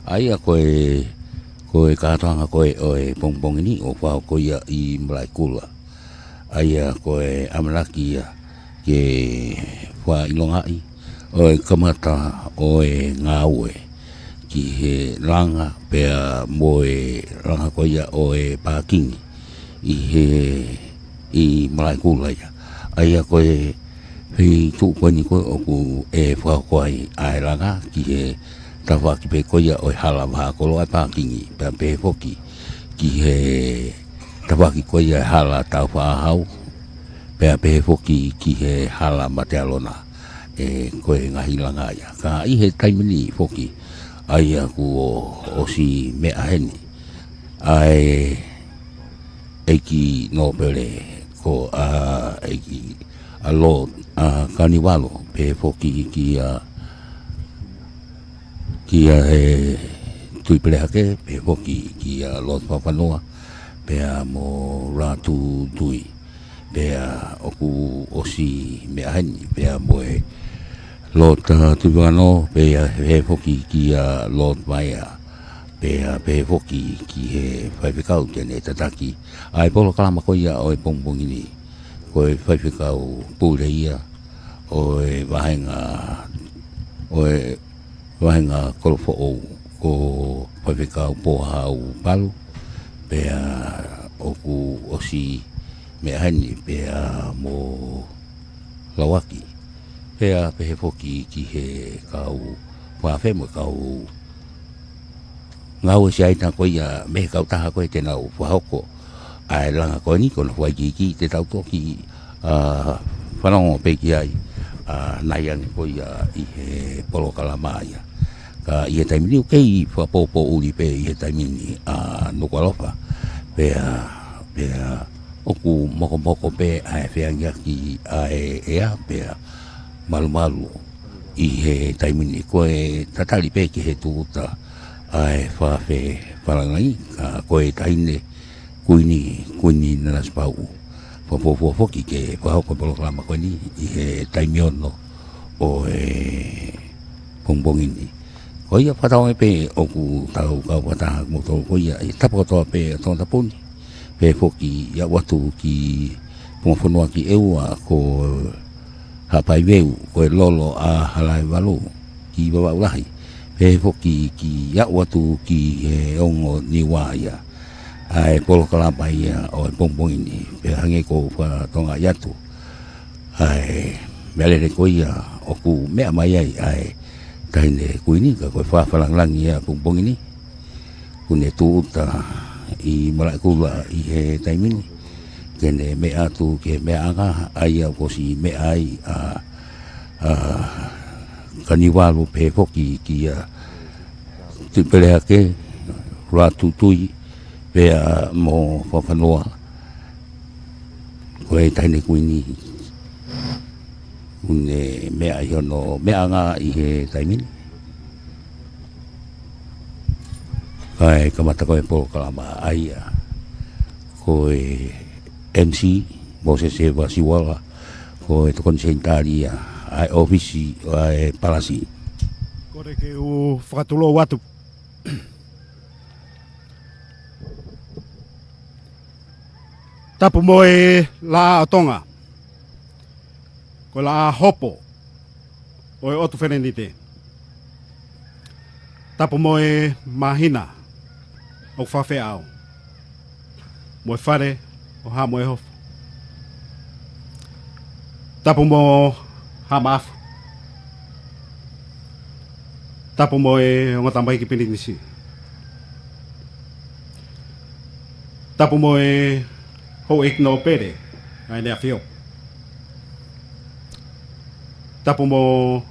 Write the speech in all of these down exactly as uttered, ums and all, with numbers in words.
ʻA ia ko e, ko e kātoanga ko ē ʻo e pongipongi ni ʻoku fakahoko ia ʻi Malaʻekula. ʻA ia ko e ʻamanaki ia ke fakaʻilongaʻi ʻo e kamata ʻo e ngāue ki he langa pea mo e langa ko ia ʻo e pākingi ʻi he, ʻi Malaʻekula ia. ʻA ia ko e feituʻu ko eni ko ē ʻoku ʻe fakahoko ai ʻa e langa ki he tafaʻaki pē ko ia ʻo e hala Vahakolo ʻa e pākingi, pea pehē foki ki he tafaʻaki ko ia ʻo e hala Taufaʻāhau, pea pehē foki ki he hala Matealona. ʻE, ko e ngaahi langa ia. Ka ʻi he taimi ni foki, ʻa ia kuo ʻosi meʻa heni ʻa e ʻEiki Nōpele ko ʻa ʻEiki ʻa Lord ʻa Kanivalo, pehē foki kia, kia he Tuʻi Pelehake, pehē foki kia Lord Fakafanua, pea mo Lātūtui, pea ʻoku ʻosi meʻa heni, pea mo e Lord, ā, Tuʻivakanō, pea pehē foki kia Lord Vaea, pea pehē foki ki he faifekau te ne tataki ʻa e polokalama ko ia ʻo e pongipongi ni. Ko e faifekau pule ia ʻo e vāhenga, ʻo e vāhenga Kolofoʻou, ko Faifekau Pohau Palu, pea ʻoku ʻosi meʻa heni, pea mo Lauaki. Pea pehē foki ki he kau fakafe mo e kau ngāue siaina ko ia mei he kautaha ko ē te nau fakahoko ʻa e langa ko eni, ko hono fakaikiiki te tau toki, ā, fanongo pē ki ai, ā, nai ange ko ia ʻi he polokalama ia. Ka ʻi he taimi ni ʻoku kei fakapōpōʻuli pē ʻi he taimi ni ʻa Nukuʻalofa. Pea, pea ʻoku mokomoko pē ʻa e feangiaki ʻa e ʻea, pea malumalu ʻi he taimi ni. Ko e tatali pē ki he tūʻuta ʻa e fakafe fakalāngilangi, ka ko e taʻahine kuini, Kuini Nanasipauʻu. Fakafuofua foki ke fakahoko e polokalama ko eni ʻi he taimi ono ʻo e pongipongi ni. Ko ia fakatauange pē ʻoku tau kau fakataha kimoutolu ko ia ʻi he tapa kotoa pē ʻo Tongatapu ni. Pehē foki ia ʻoatu ki he Funga Fonua ki ʻEua ko Haʻapaiveu, ko e Lolo ʻa Halaevalu ki Vavaʻu Lahi. Pehē foki ia ʻoatu ki he ongo Niua ia ʻa e polokalama ia ʻo e pongipongi ni. Pea hangē ko e fakatokangaʻi atu ʻa e meʻalele ko ia ʻoku meʻa mai ai ʻa e taʻahine kuini, ka ko e fakafe fakalāngilangi ia ʻo e pongipongi ni. Kuo ne tūʻuta ʻi Malaʻekula ʻi he taimi ni ke ne meʻa atu ki he meʻaʻanga ʻa ia kuo ʻosi meʻa ai ʻa, ʻa Kanivalu, pehē foki kia Tuʻi Pelehake, Lātūtui, pea mo Fakafanua. Ko e taʻahine kuini kuo ne meʻa ʻi hono meʻaʻanga ʻi he taimi ni. Kae kamata ko e polokalama ʻa ia ko e M C, Mōsese Vasiwala, ko e tokoni senitali ia ʻa e ʻōfisi ʻa e palasi. Kole ke u fakatulou atu. Tapu mo e Laʻā ʻo Tonga, ko e laʻā hopo ʻo e ʻOtu Felenite. Tapu mo e māhina ʻoku fakafeʻao, mo e fale ʻo Haʻa Moheofo. Tapu mo Haʻa Maʻafu. Tapu mo e ongo tamaiki pilinisi. Tapu mo e houʻeiki nōpele ʻa ʻEne ʻAfio. Tapu mo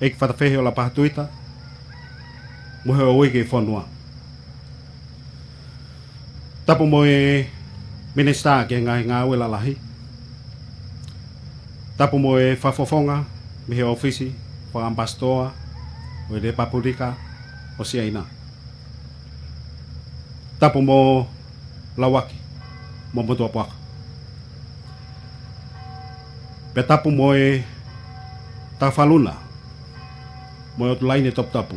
ʻEiki Fatafehi ʻo Lapaha Tuita mo e houʻeiki ʻo e fonua. Tapu mo e Minisitā ki he Ngaahi Ngāue Lalahi. Tapu mo e fakafofonga mei he ʻōfisi fakaʻamipasitoa ʻo e Lepapulika ʻo Siaina. Tapu mo Lauaki mo Motuʻapuaka. Pea tapu mo e Taufaʻāhau mo e ʻOtu Laine Toputapu.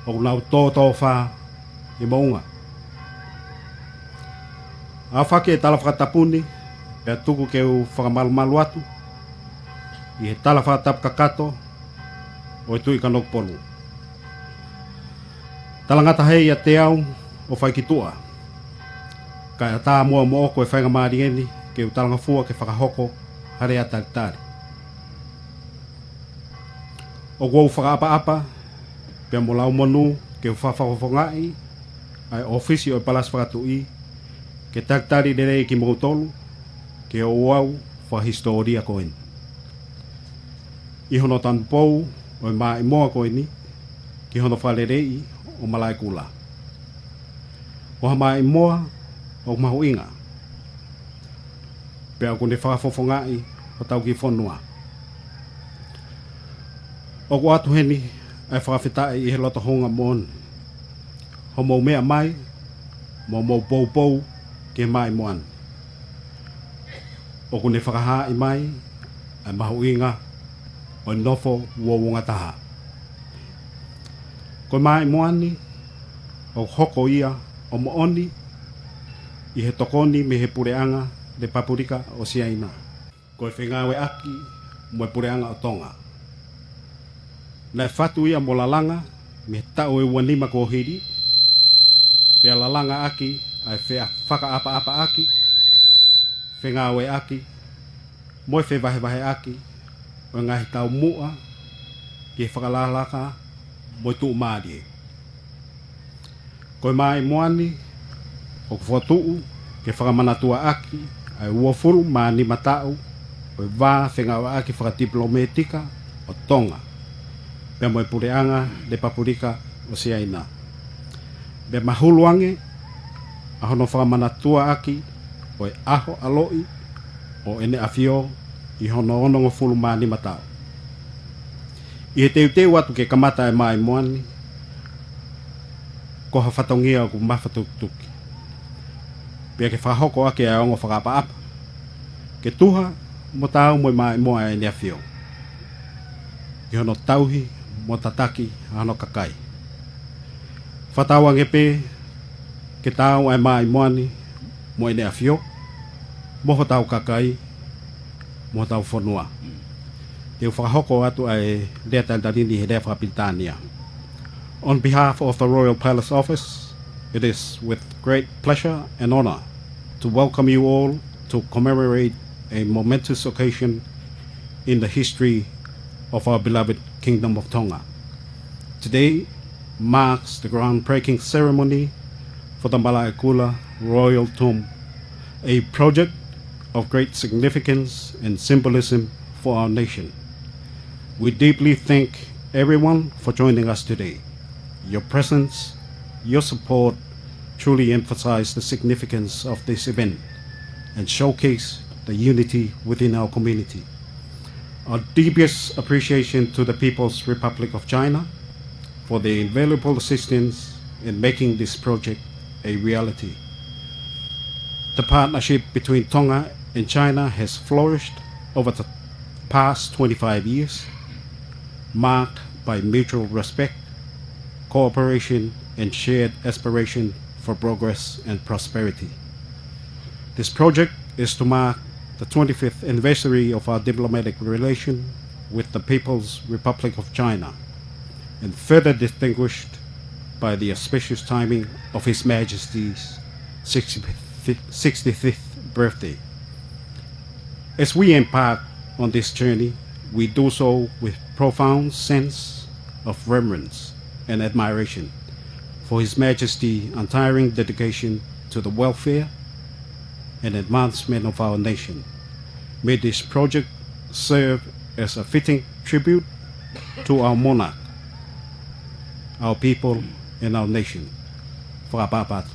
ʻoku nau tōtōfā ʻi moʻunga. ʻAofaki e tala fakatapu ni, pea tuku ke u fakamalumalu atu ʻi he tala fakatapu kakato ʻo e Tuʻi Kanokupolu. Talangata hē ʻiate au ʻo fai ki tuʻa, kae ʻatā muʻa moʻoku e faingamālie ni ke u talangofua ke fakahoko ha lea talitali. ʻOku ou fakaʻapaʻapa pea mo laumonū ke u fakafofongaʻi ʻa e ʻōfisi ʻo e Palasi Fakatuʻi ke talitali lelei kimoutolu ki he ouau fakahisitōlia ko eni. ʻI hono tanupou ʻo e maʻimoa ko eni ki hono fakaleleiʻi ʻo Malaʻekula. Ko ha maʻimoa ʻoku mahuʻinga, pea ʻoku ne fakafofongaʻi hotau kiʻi fonua. ʻOku ʻoatu heni ʻa e fakafetaʻi ʻi he loto houngaʻia moʻoni hoʻomou meʻa mai mo hoʻomou poupou ki he maʻimoa ni. ʻOku ne fakahaaʻi mai ʻa e mahuʻinga ʻo e nofo uouongataha. Ko e maʻimoa ni ʻoku hoko ia ʻo moʻoni ʻi he tokoni mei he Puleʻanga Lepapulika ʻo Siaina, ko e fengāueʻaki mo e Puleʻanga ʻo Tonga. Naʻe fatu ia mo Lalanga mei he taʻu ʻe ua nima kuo hili, pea lalangaʻaki ʻa e fea-, fakaʻapaʻapaʻaki, fengāueʻaki mo e fevahevaheʻaki ʻo e ngaahi taumuʻa ki he fakalakalaka mo e tuʻumālie. Ko e maʻimoa ni ʻoku fokotuʻu ke fakamanatuʻaʻaki ʻa e uofulu mā nima taʻu ʻo e vā fengāueʻaki fakatipilōmētika ʻo Tonga pea mo e Puleʻanga Lepapulika ʻo Siaina. Pea mahulu ange ʻa hono fakamanatuʻaʻaki ʻo e ʻaho ʻaloʻi ʻo ʻEne ʻAfio ʻi hono onongofulu mā nima taʻu. ʻI he teuteu atu ke kamata e maʻimoa ni, ko ha fatongia ʻoku mafatukituki, pea ke fakahoko ʻaki ʻa e ongo fakaʻapaʻapa ke tuha mo taau mo e maʻimoa ʻa ʻEne ʻAfio ʻi hono tauhi mo tataki ʻa hono kakai. Fakatauange pē ke taau ʻa e maʻimoa ni mo ʻEne ʻAfio, mo hotau kakai, mo hotau fonua. Te u fakahoko atu ʻa e lea talitali ni he lea fakapilitānia. On behalf of the Royal Palace Office, it is with great pleasure and honor to welcome you all to commemorate a momentous occasion in the history of our beloved Kingdom of Tonga. Today marks the groundbreaking ceremony for the Malaʻekula Royal Tomb, a project of great significance and symbolism for our nation. We deeply thank everyone for joining us today. Your presence, your support truly emphasize the significance of this event and showcase the unity within our community. Our deepest appreciation to the People's Republic of China for their invaluable assistance in making this project a reality. The partnership between Tonga and China has flourished over the past twenty-five years, marked by mutual respect, cooperation, and shared aspiration for progress and prosperity. This project is to mark the twenty-fifth anniversary of our diplomatic relation with the People's Republic of China, and further distinguished by the auspicious timing of His Majesty's sixty-fifth, sixty-fifth birthday. As we embark on this journey, we do so with profound sense of reverence and admiration for His Majesty's untiring dedication to the welfare and advancement of our nation. May this project serve as a fitting tribute to our monarch, our people, and our nation. Fakaʻapaʻapa atu.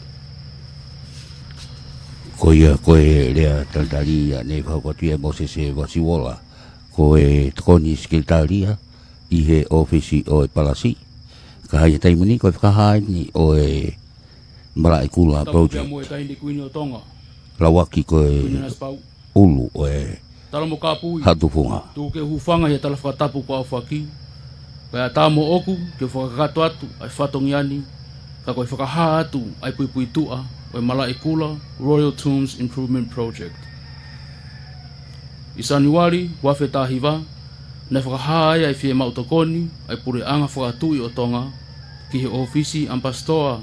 Ko ia, ko e lea talitali ia naʻe fakahoko atu ia ʻe Mōsese Vasivola, ko e Tokoni Sekelitali ia ʻi he ʻōfisi ʻo e Palasi. Ka ʻi he taimi ni ko e fakahā eni ʻo e Malaʻekula Project. Tapu pea mo e Taʻahine Kuini ʻo Tonga. Lauaki ko e Kuini Nanasipauʻu. ʻUlu ʻo e Tala mo Kapui. Haʻatufunga. Tuku ke u hūfanga ʻi he tala fakatapu kuo ʻaofaki. Ko e ʻatā moʻoku ke u fakakakato atu ʻa e fatongia ni, ka ko e fakahā atu ʻa e puipuituʻa ʻo e Malaʻekula Royal Tombs Improvement Project. ʻI Sānuali ua afe taha hiva, naʻe fakahā ai ʻa e fiemaʻu tokoni ʻa e Puleʻanga Fakatuʻi ʻo Tonga ki he ʻŌfisi ʻAmipasitoa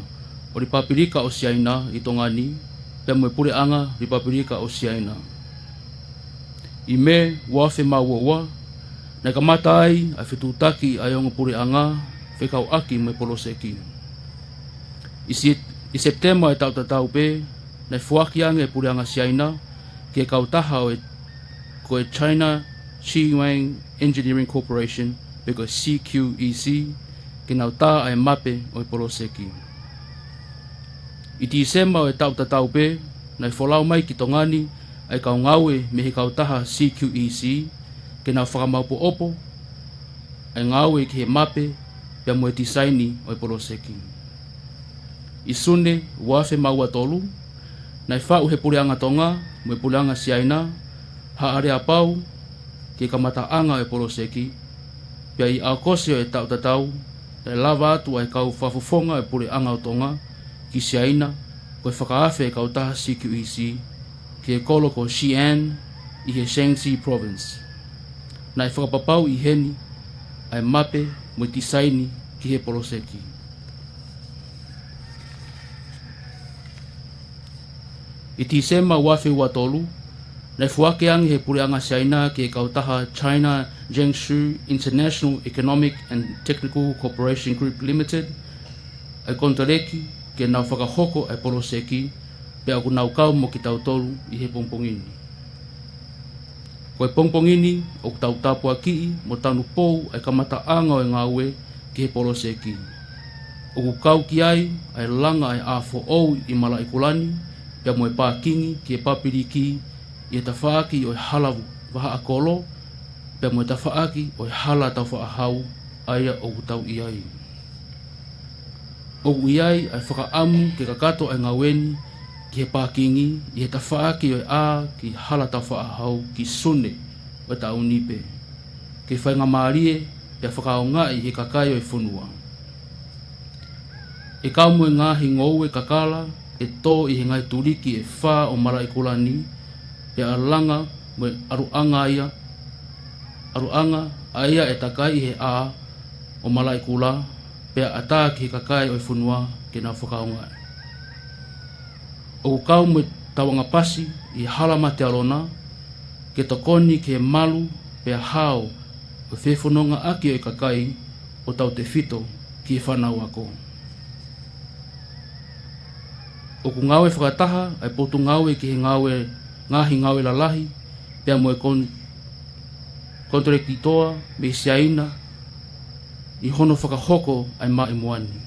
ʻo e Lipapilika ʻo Siaina ʻi Tonga ni, pea mo e Puleʻanga Lipapilika ʻo Siaina. ʻI Mē ua afe mā ua ua, naʻe kamata ai ʻa e fetuʻutaki ʻa e ongo puleʻanga fekauʻaki mo e poloseki. ʻI Si-, ʻi Sepitema ʻo e taʻu tatau pē, naʻe foaki ange ʻe he Puleʻanga Siaina ki he kautaha ʻo e, ko e China Xiwang Engineering Corporation, pe ko e C Q E C, ke nau tā ʻa e mape ʻo e poloseki. ʻI Tīsema ʻo e taʻu tatau pē, naʻe folau mai ki Tonga ni ʻa e kau ngāue mei he kautaha C Q E C, ke nau fakamaopoopo ʻa e ngāue ki he mape pea mo e tisaini ʻo e poloseki. ʻI Sune ua afe mā ua tolu, naʻe faʻu ʻe he Puleʻanga Tonga mo e Puleʻanga Siaina ha aleapau ki he kamataʻanga ʻo e poloseki, pea ʻi ʻAokosi ʻo e taʻu tatau, naʻe lava atu ʻa e kau fakafofonga ʻo e Puleʻanga ʻo Tonga ki Siaina, ko e fakaafe ʻa e kautaha C Q E C ki he kolo ko Xi'an ʻi he Shaanxi Province. Naʻe fakapapauʻi heni ʻa e mape mo e tisaini ki he poloseki. ʻI Tīsema ua afe ua tolu, naʻe foaki ange ʻe he Puleʻanga Siaina ki he kautaha China Jiangsu International Economic and Technical Cooperation Group Limited ʻa e konitaleki ke nau fakahoko ʻa e poloseki, pea ʻoku nau kau mo kitautolu ʻi he pongipongi ni. Ko e pongipongi ni ʻoku tau tāpuakiʻi mo tanupou ʻa e kamataʻanga ʻo e ngāue ki he poloseki. ʻOku kau ki ai ʻa e langa ʻa e ʻā foʻou ʻi Malaʻekula ni, pea mo e pākingi ki he pāpiliki ʻi he tafaʻaki ʻo e hala vahaʻa kolo, pea mo e tafaʻaki ʻo e hala taufaʻahau ʻa ia ʻoku tau ʻi ai. ʻOku ʻi ai ʻa e fakaʻamu ke kakato ʻa e ngāue ni ki he pākingi ʻi he tafaʻaki ʻo e ʻā ki hala taufaʻahau ki Sune ʻo e taʻu ni pē, ke faingamālie pea fakaongoʻi ʻe he kakai ʻo e fonua. ʻE kau mo e ngaahi ngoue kakala ʻe tō ʻi he ngaahi tuliki ʻe fā ʻo Malaʻekula ni, pea langa mo e ʻaluʻanga ia, ʻaluʻanga ʻa ia ʻe takai ʻi he ʻā ʻo Malaʻekula, pea ʻatā ki he kakai ʻo e fonua ke nau fakaongoʻi. ʻOku kau mo e tauʻanga pasi ʻi he hala Matealona ke tokoni ki he malu pea hao ʻo e fefonongaʻaki ʻo e kakai ʻo tautefito ki he fānau ako. ʻOku ngāue fakataha ʻa e Potungāue ki he ngāue, ngaahi ngāue lalahi, pea mo e kon-, konitalekitoa mei Siaina ʻi hono fakahoko ʻa e maʻimoa ni.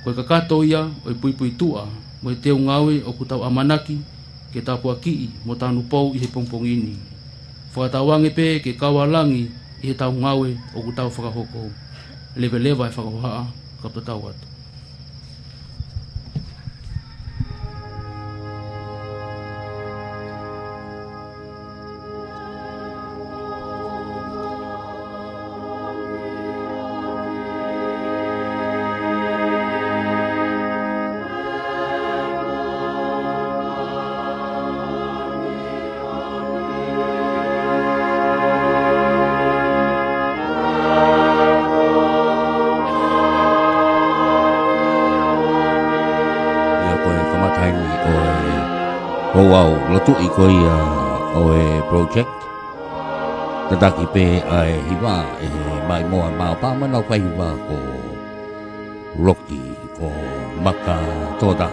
Ko e kakato ia ʻo e puipuituʻa mo e teungaue ʻoku tau ʻamanaki ke tāpuakiʻi mo tanupou ʻi he pongipongi ni. Fakatauange pē ke kau ʻa langi ʻi heʻetau ngāue ʻoku tau fakahoko. Leveleva e fakahohaʻa, ka u tatau atu. Ia ko e kamataʻanga ʻo e ouau lotuʻi ko ia ʻo e project. Tataki pē ʻa e hiva ʻe he maʻimoa maʻu pā manau fai hiva ko Loki ko Maka Tota.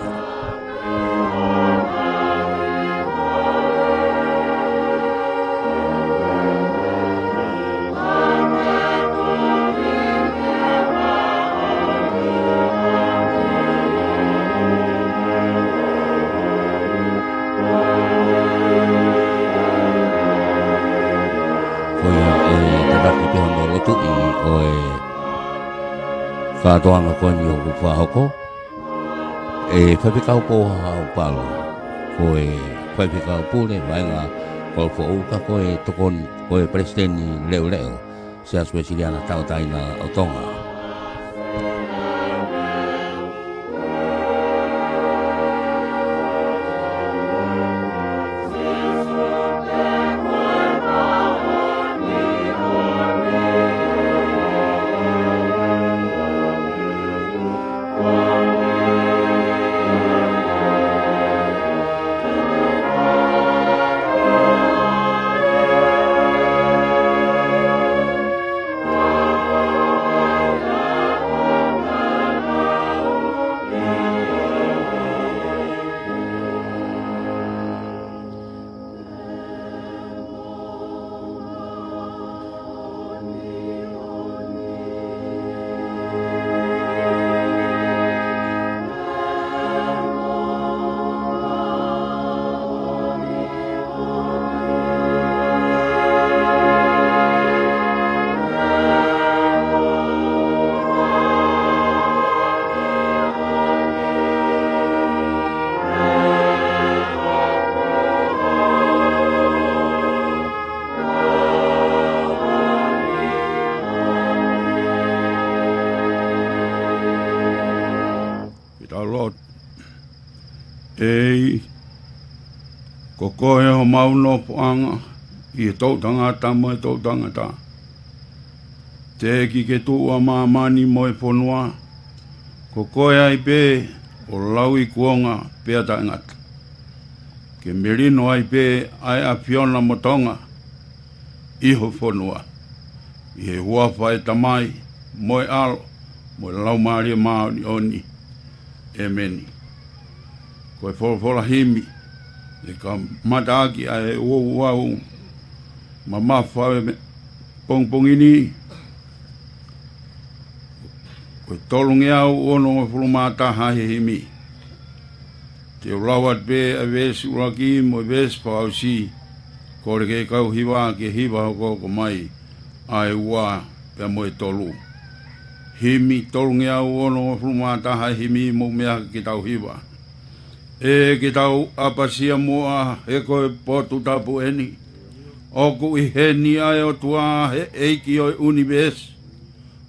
Ko ia ʻe tataki pē hono lotuʻi ʻo e kātoanga ko eni ʻoku fakahoko. ʻE Faifekau Pōhaʻaupalo, ko e Faifekau Pule, vaenga ko Foʻou ka ko e tokoni, ko e Palesiteni Leʻoleʻo. Siasi Uēsiliana Tauʻatāina ʻo Tonga. Ke tau lotu. ʻEiki, ko koe homau nofoʻanga ʻi he toʻutangata mo e toʻutangata. Teʻeki ke tuʻu ʻa māmani mo e fonua, ko koe ai pē ʻo lauikuonga pea taʻengata. Ke melino ai pē ʻa e ʻAfiona mo Tonga ʻi ho fonua. ʻI he huafa ʻo e Tamai, mo e ʻAlo, mo e Laumālie Māʻoniʻoni. ʻEmeni. Ko e folofola himi ʻe kamata ʻaki ʻa e ouau mamafa ʻo e pongipongi ni, ko e tolungeau onongofulu mā taha he himi. Te u lau atu pē ʻa e veesi ʻuluaki mo e veesi fakaʻosi, kole ki he kau hiva ke hiva hokohoko mai ʻa e ua pea mo e tolu. Himi tolungeau onongofulu mā taha, himi, mou meʻa ke tau hiva. ʻE ke tau ʻapasia muʻa he ko e potu tapu eni. ʻOku ʻi heni ʻa e ʻOtua he ʻEiki ʻo e ʻunivēsi.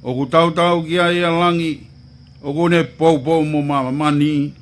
ʻOku tautau ki ai ʻa langi, ʻoku ne poupou mo māmani.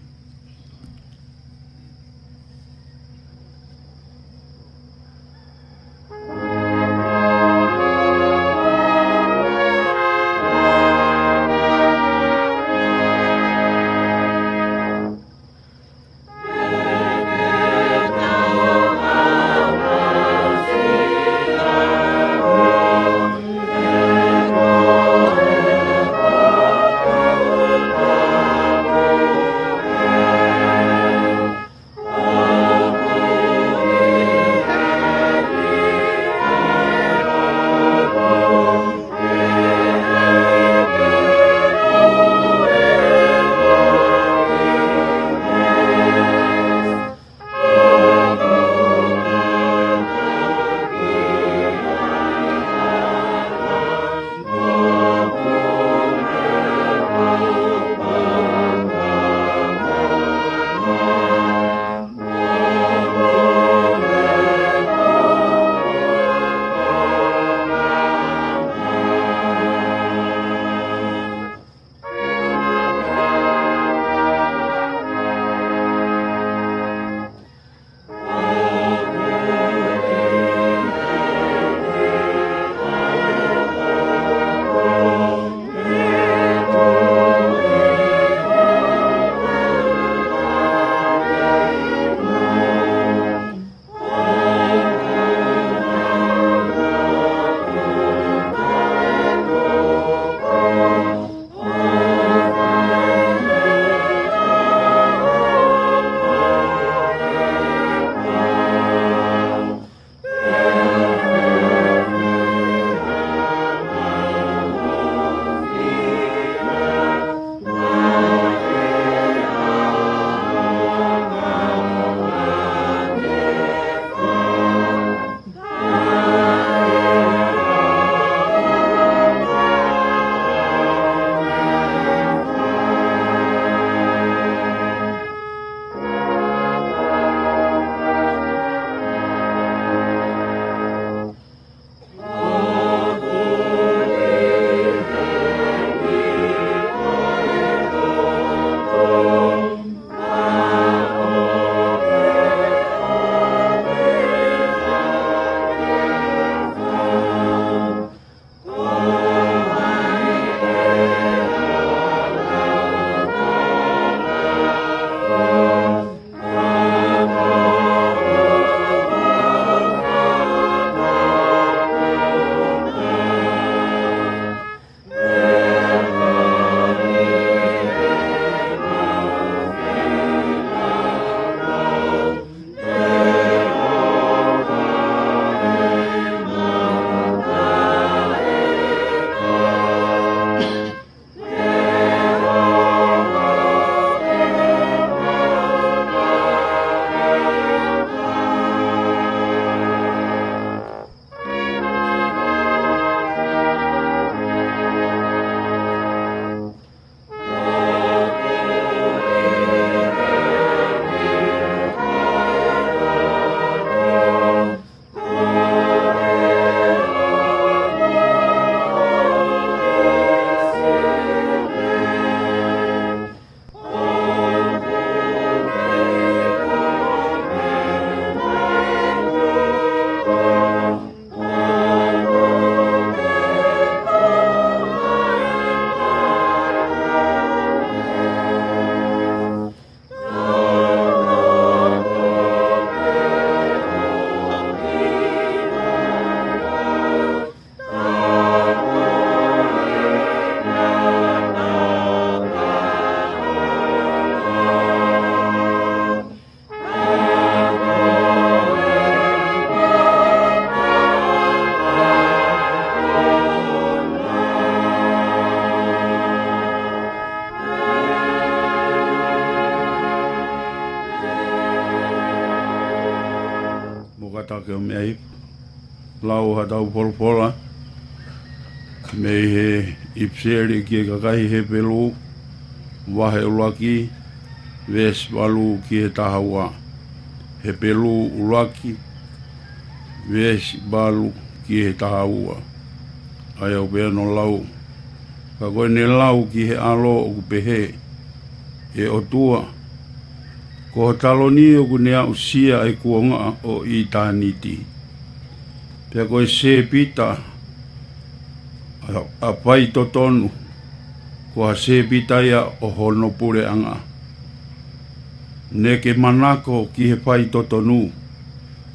Ke o mea i lau ha tau folofola mei he ʻIpiseli ki he kakai Hepelū, vahe ʻuluaki, veesi valu ki he taha ua. Hepelū ʻuluaki, veesi valu ki he taha ua. ʻA ia ʻoku pehē hono lau: Ka ko ʻene lau ki he ʻAlo ʻoku pehē, ʻE ʻOtua, ko ho taloni ʻoku ne aʻusia ʻa e kuonga ʻo ʻitāniti. Pea ko e sēpita ʻa, ʻa faitotonu, ko ha sēpita ia ʻo hono puleʻanga. Naʻa ke manako ki he faitotonu,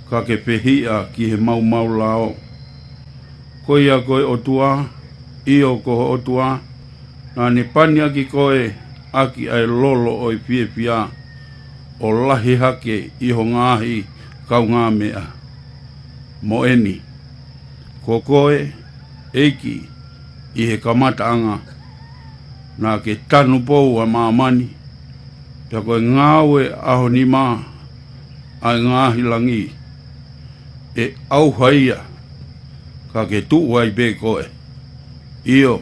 ka ke fehiʻa ki he maumau lao. Ko ia ko e ʻOtua, ʻio ko ho ʻOtua, naʻa ne pani ʻaki koe ʻaki ʻa e lolo ʻo e fiefia, ʻo lahi hake ʻi ho ngaahi kaungāmeʻa. Mo eni, ko koe, ʻEiki, ʻi he kamataʻanga, naʻa ke tanupou ʻa māmani, pea ko e ngāue ʻa ho nima ʻa e ngaahi langi. ʻE ʻauha ia, ka ke tuʻu ai pē koe. ʻIo,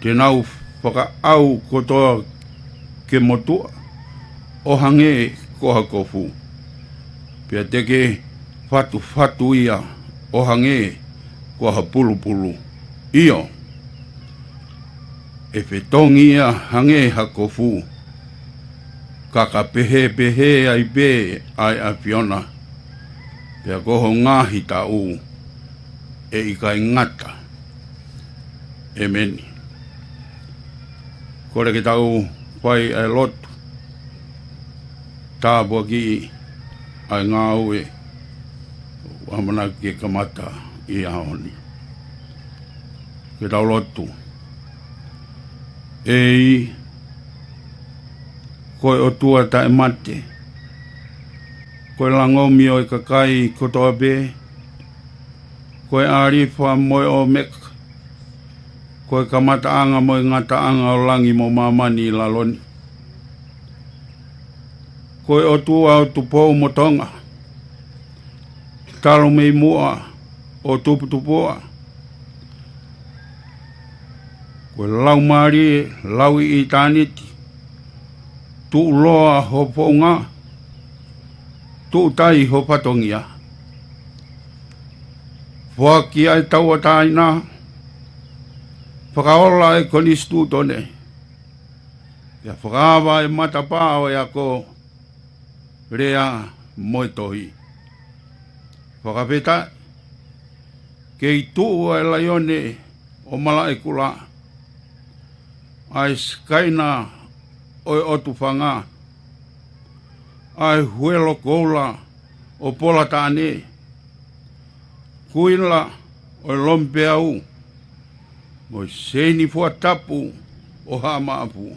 te nau fakaʻau kotoa ke motuʻa, ʻo hangē ko ha kofu. Pea te ke fatufatu ia ʻo hangē ko ha pulupulu. ʻIo, ʻe fetongi ia hangē ha kofu, ka ka pehēpehē ai pē ʻa e ʻAfiona, pea ko ho ngaahi taʻu ʻe ʻikai ngata. ʻEmeni. Kole ke tau fai ʻa e lotu, tāpuakiʻi ʻa e ngāue ʻoku ʻamanaki ke kamata ʻi he ʻaho ni. Ke tau lotu. ʻEiki, ko e ʻOtua taʻemate, ko e langomi ʻo e kakai kotoa pē, ko e ʻAlifa mo e ʻOmeka, ko e kamataʻanga mo e ngataʻanga ʻo langi mo māmani ʻi lalo ni. Ko e ʻOtua ʻo Tupou mo Tonga, talu mei muʻa ʻo tuputupuʻa. Ko e Laumālie lau ʻi ʻitāniti, tuʻuloa ho founga, tuʻutai ho fatongia. Foaki ʻa e tauʻatāina, fakaola e konisitūtone, pea fakaava e matapā ʻo e ako, lea mo e tohi. Fakafetaʻi, kei tuʻu ʻa e laione ʻo Malaʻekula, ʻa e sikaina ʻo e ʻOtufanga, ʻa e huelo koula ʻo Polataʻane, kuila ʻo e Lomipeau, mo e seini fuatapu ʻo Haʻamaʻapu.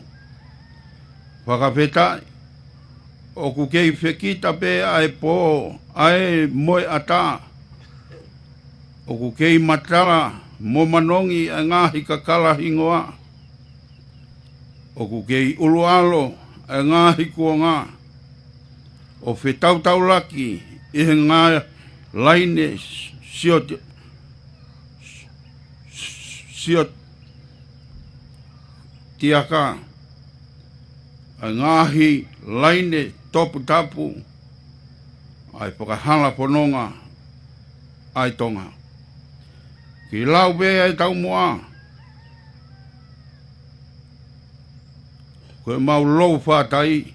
Fakafetaʻi, ʻoku kei fekita pē ʻa e pō, ʻa e mo e ʻatā. ʻOku kei matala mo manongi ʻa e ngaahi kakala hingoa. ʻOku kei ʻuluʻalo ʻa e ngaahi kuonga, ʻo fetautaulaki ʻi he ngaahi laine sioti-, siotiaka, ʻa e ngaahi laine toputapu, ʻa e fakahala fononga ʻa e Tonga. Kei lau pē ʻa e taumuʻa, ko e mau lou fātai,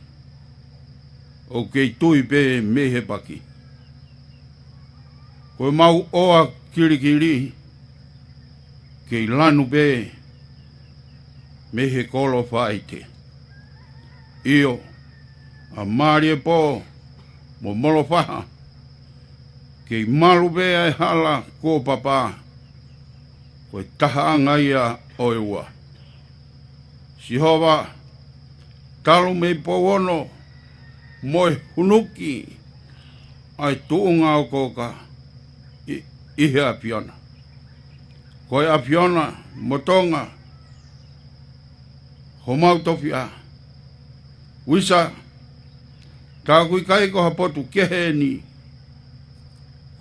ʻoku kei tui pē mei he paki. Ko e mau ʻoa kilikili, kei lanu pē mei he kolo faite. ʻIo, ʻa Maliepō mo Molofaha, kei malu pē ʻa e hala kuo papa, ko e tahaʻanga ia ʻo e ua. Sihova, talu mei Pouono mo e hunuki ʻa e tuʻunga ʻokoʻoka ʻi, ʻi he ʻAfiona. Ko e ʻAfiona mo Tonga, homau tofiʻa. Uisa, tā ʻoku ʻikai ko ha potu kehe eni,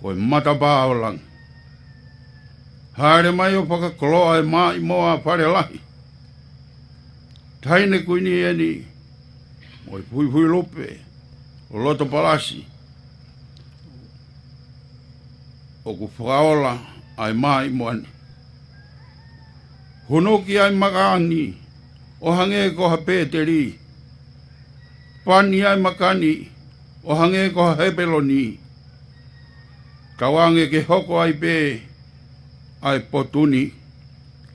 ko e matapā ʻo langi. Hāʻele mai ʻo fakakoloa e maʻimoa fale lahi. Taʻahine kuini eni, mo e fuifui lupe ʻo loto palasi, ʻoku fakaola ʻa e maʻimoa ni. Hunuki ʻa e maka ni ʻo hangē ko ha peteli. Pani ʻa e maka ni ʻo hangē ko ha hepeloni. Tauange ke hoko ai pē ʻa e potu ni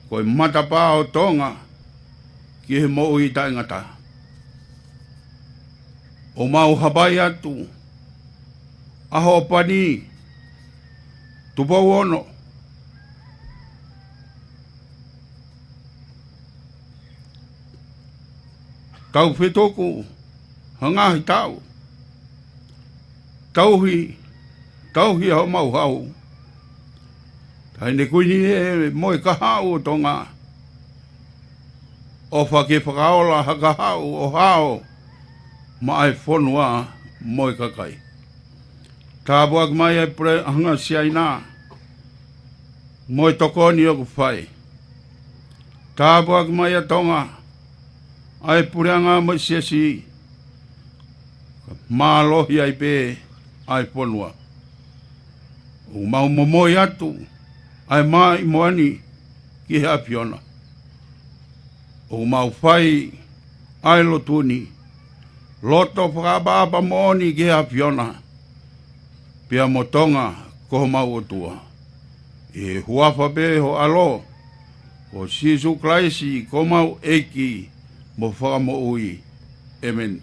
ko e matapā ʻo Tonga ki he moʻui taʻengata. ʻOku mau hapai atu ʻa hoʻo pani, Tupou Ono. Tau fetuku ha ngaahi taʻu. Tauhi, tauhi ʻa homau hau. Taʻahine kuini ē mo e kahaʻu ʻo Tonga. ʻOfa ke fakaola ha kahaʻu ʻo hao maʻa e fonua mo e kakai. Tāpuaki mai ʻa e puleʻanga Siaina mo e tokoni ʻoku fai. Tāpuaki mai ʻa Tonga, ʻa e puleʻanga mo e siasi, mālohi ai pē ʻa e fonua. ʻOku mau momoi atu ʻa e maʻimoa ni ki he ʻAfiona. ʻOku mau fai ʻa e lotu ni, loto fakaʻapaʻapa moʻoni ki he ʻAfiona, pea mo Tonga ko homau ʻOtua. ʻI he huafa pē ho ʻAlo, ko Sīsū Kalaisi ko homau ʻEiki mo Fakamoʻui. ʻĒmeni.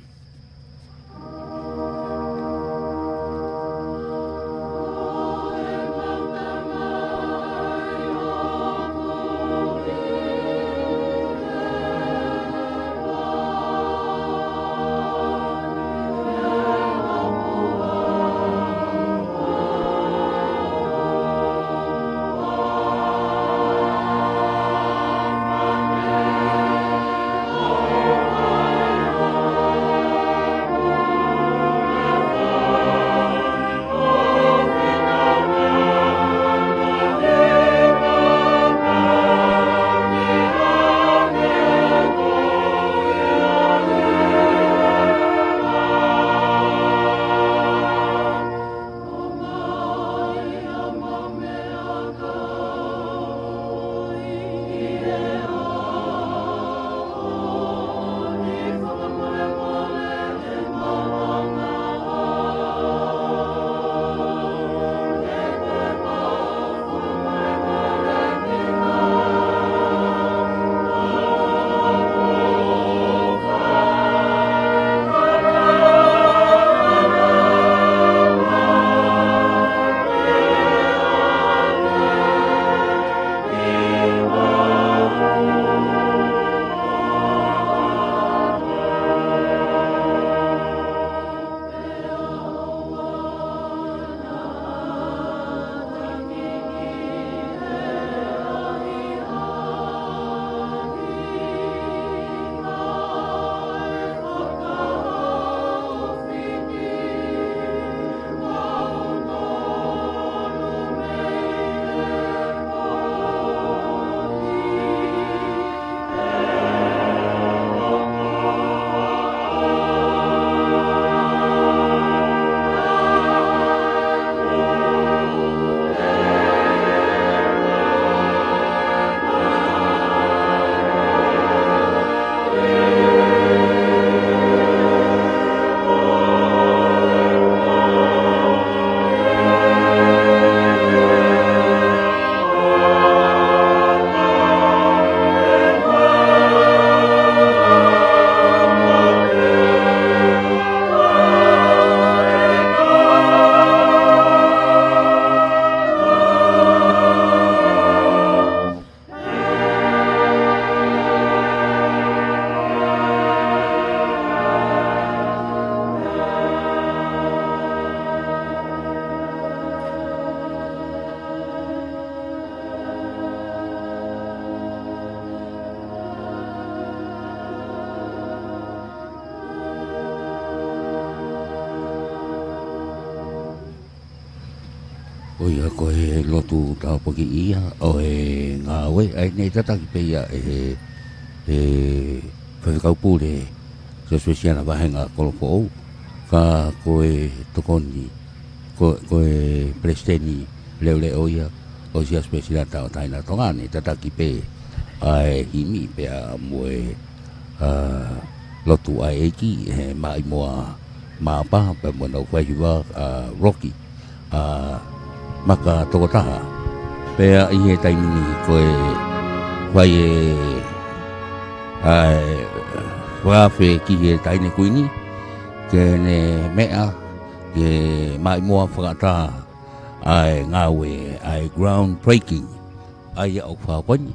ʻO ia ko e lotu tāpuakiʻi ia ʻo e ngāue, ʻa ia naʻe tataki pē ia ʻe he, he faifekau pule Siasi Uēsiliana Vahenga Kolofoʻou, ka ko e tokoni, ko, ko e palesiteni leʻoleʻo ia ʻo e Siasi Uēsiliana Tauʻatāina ʻo Tonga, naʻe tataki pē ʻa e himi pea mo e, ʻa, lotu ʻa e ʻEiki, he Maʻimoa Māʻapa, pea mo ʻenau faihiva, ʻa, Rocky, ʻa, Maka Tokotaha. Pea ʻi he taimi ni ko e fai e, ʻa e, fakaafe ki he Taʻahine Kuini, ke ne meʻa, ke maʻimoa fakaʻatā ʻa e ngāue, ʻa e groundbreaking, ʻa ia ʻoku fakahoko ni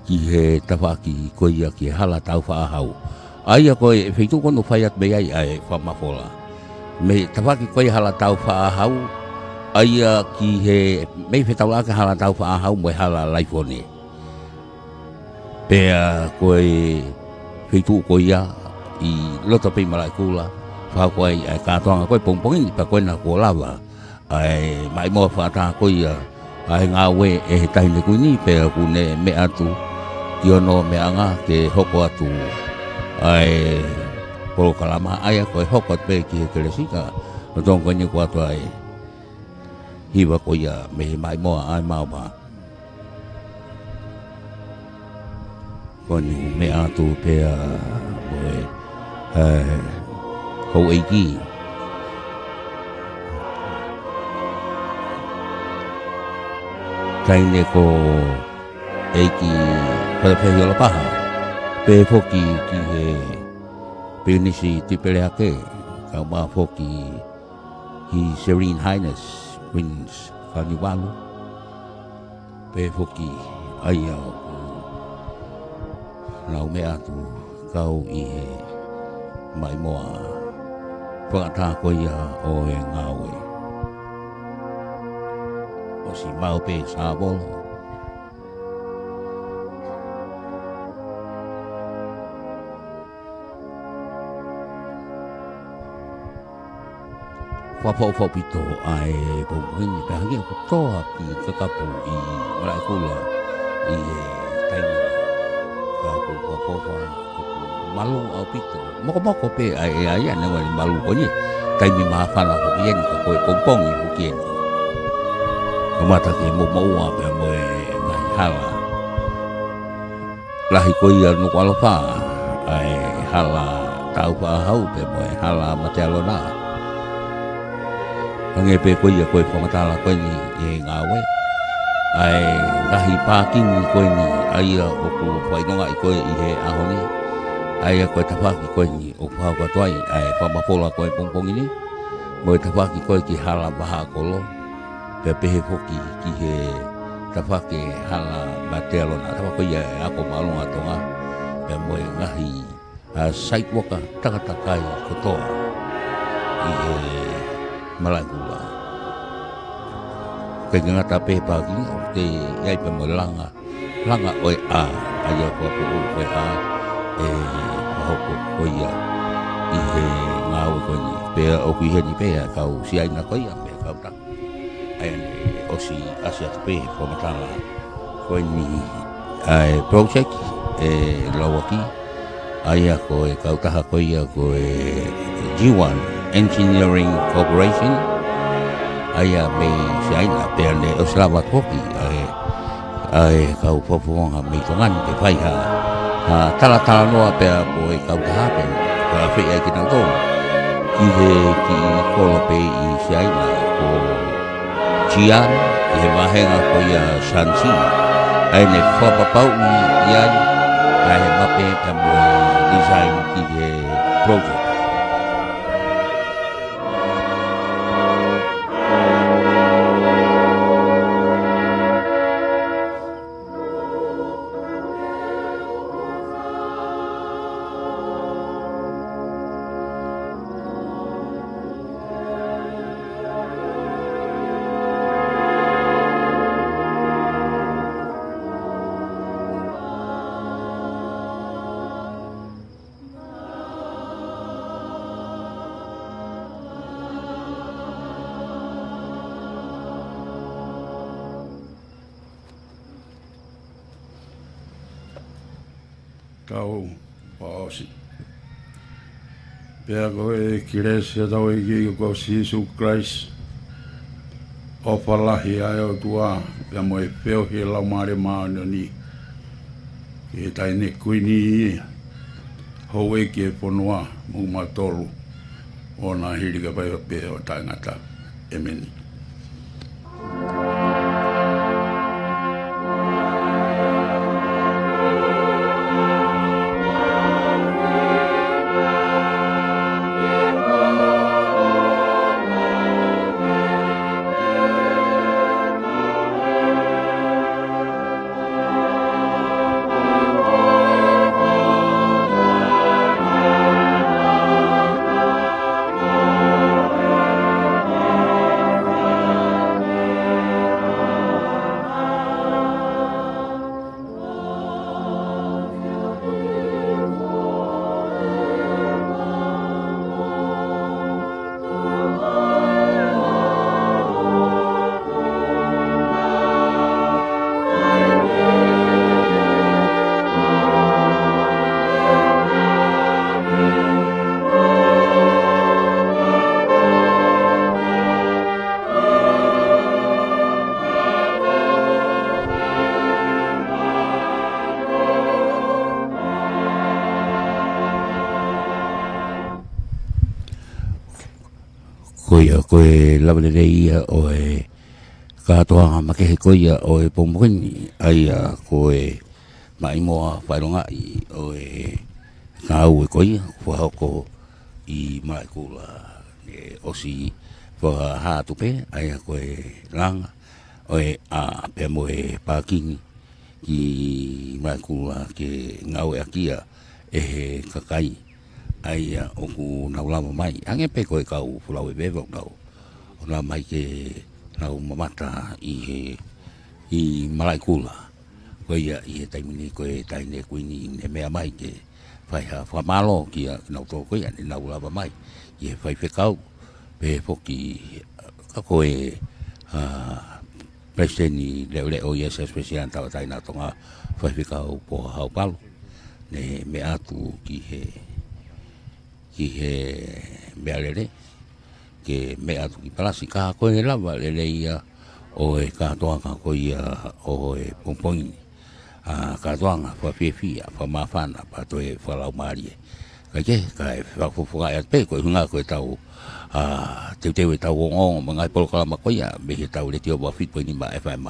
ki he tafaʻaki ko ia ki he Hala Taufaʻāhau. ʻA ia ko e feituʻu ko ē naʻe fai atu mei ai ʻa e fakamafola. Mei he tafaʻaki ko ia Hala Taufaʻāhau, ʻa ia ki he, mei he fetaulaki Hala Taufaʻāhau mo e Hala Laifone. Pea ko e feituʻu ko ia ʻi loto pē ʻi Malaʻekula, fakahoko ai ʻa e kātoanga ko ē pongipongi ni, pea ko ena kuo lava ʻa e maʻimoa fakaʻatā ko ia ʻa e ngāue ʻe he Taʻahine Kuini, pea ʻoku ne meʻa atu ki hono meʻaʻanga ke hoko atu ʻa e polokalama, ʻa ia ko e hoko atu pē ki he kelesi ka, lolotonga ko eni kuo ʻoatu ʻa e hiva ko ia mei he maʻimoa ʻa e Māʻapa. Ko eni meʻa atu pea mo e, ʻa e, houʻeiki, Taʻahine ko ʻEiki Father Fehiolapaha, pehē foki ki he Pilinisi Tuʻipelehake, kaeʻumaʻā foki His Serene Highness Prince Kaniuvalu, pehē foki ʻa ia ʻoku nau meʻa atu kau ʻi he maʻimoa fakaʻatā ko ia ʻo e ngāue. ʻOsi maʻu pē sāvolo. Fakaʻofoʻofa ʻaupito ʻa e pongipongi ni, pea hangē ʻoku toa ki Kakapu ʻi Malaʻekula ʻi he taimi ni. Ka ʻoku fakaʻofoʻofa, ʻoku malu ʻaupito. Mokomoko pē ʻa e, ʻa ia ne wali malu ko eni. Taimi māfana foki eni, ka ko e pongipongi foki eni. Kamata ke momoʻua pea mo e ngaahi hala lahi ko ia Nukuʻalofa, ʻa e Hala Taufaʻāhau pea mo e Hala Matealona. Hangē pē ko ia ko e fakamatala ko eni ʻi he ngāue, ʻa e ngaahi pākini ko eni, ʻa ia ʻoku fakaʻilongaʻi ko ē ʻi he ʻaho ni, ʻa ia ko e tafaʻaki ko eni ʻoku fakahoko atu ai ʻa e fakamafola ko ē pongipongi ni, mo e tafaʻaki ko ē ki Hala Vahaʻakolo, pea pehē foki ki he tafaʻaki Hala Matealona, tafaʻaki ko ia ʻa e Ako Māʻolunga ʻa Tonga, pea mo e ngaahi, ʻa, site worker takatakai kotoa ʻi he Malaʻekula. ʻIkai ke ngata pē he pākini, ʻoku toe ʻi ai pea mo e langa, langa ʻo e ʻā, ʻa ia ko e puʻu ʻo e ʻā ʻe fakahoko ko ia ʻi he ngāue ko eni. Pea ʻoku ʻi heni pē ʻa e kau Siaina ko ia mei he kau taki. ʻA ia naʻe ʻosi ʻasi atu pē he fakamatala ko eni ʻa e project ʻe lauaki, ʻa ia ko e kautaha ko ia ko e Jiwan Engineering Corporation, ʻa ia mei Siaina, pea naʻe ʻosi lava foki ʻa e, ʻa e kau fakafofonga mei Tonga ni ke fai ha, ha talatalanoa pea mo e kautaha pea, pea feʻai kinautolu ki he kiʻi kolo pē ʻi Siaina ko Jian, ʻi he vāhenga ko ia Shanxi. ʻA ia naʻe fakapapauʻi ai ʻa e mape pea mo e design ki he project. Tau fakaʻosi. Pea ko e kelesi ʻa hotau ʻEiki ko Sīsū Kalaisi, ʻofa lahi ʻa e ʻOtua, pea mo e feohi ʻa e Laumālie Māʻoniʻoni, ke taʻe ne kuini houʻeiki ʻo e fonua mo kimautolu, ʻo na hili kae fai pē ʻo taʻengata. ʻEmeni. Ko ia, ko e lava lelei ia ʻo e kātoanga makehe ko ia ʻo e pongipongi ni, ʻa ia ko e maʻimoa fakaʻilongaʻi ʻo e ngāue ko ia, kuo fakahoko ʻi Malaʻekula ʻi he ʻosi fakahā atu pē, ʻa ia ko e langa ʻo e ʻā pea mo e pākingi ki Malaʻekula ke ngāueʻaki ia ʻe he kakai ʻa ia ʻoku nau lava mai. Hangē pē ko e kau folau ʻe veva ʻoku nau, ʻo lava mai ke nau mamata ʻi he, ʻi Malaʻekula. Ko ia ʻi he taimi ni ko e taʻe ne kuini ne meʻa mai ke fai ha fakamālō kia kinautolu ko ia ne nau lava mai ʻi he faifekau, pehē foki ka ko e, ʻa, Palesiteni Leʻoleʻo ʻo e Siasi Uēsiliana Tauʻatāina ʻo Tonga, Faifekau Pohau Palu, ne meʻa atu ki he, ki he meʻalele, ke meʻa atu ki Palasi, ka ko e lava lelei ia ʻo e kātoanga ko ia ʻo e pongipongi ni. ʻA, kātoanga fakafiefia, fakamāfana, pea toe fakalaumālie. Kae kehe, kae fakafofongaʻi atu pē, ko e ʻuhinga ko e tau, ʻa, teuteu ʻetau ongoongo mo e ngaahi polokalama ko ia mei heʻetau letiō ʻa fitu poini nima F M.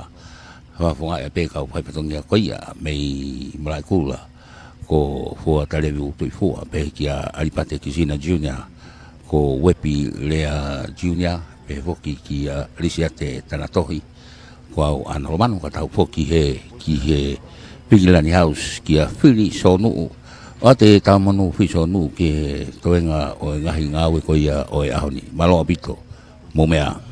Fakafofongaʻi atu pē kau faifatongia ko ia mei Malaʻekula, ko Fua Talevi Utuifua, pehē kia ʻAlipate Kisina Junior, ko Uepi Lea Junior, pehē foki kia Lisiate Tanatohi, ko au ʻAna Lomanu, ka tau foki he, ki he Pikilani House kia Fili Sōnuʻu. ʻOatu e tau manu Fili Sōnuʻu ki he toenga ʻo e ngaahi ngāue ko ia ʻo e ʻaho ni. Mālō ʻaupito, mou meʻa ā.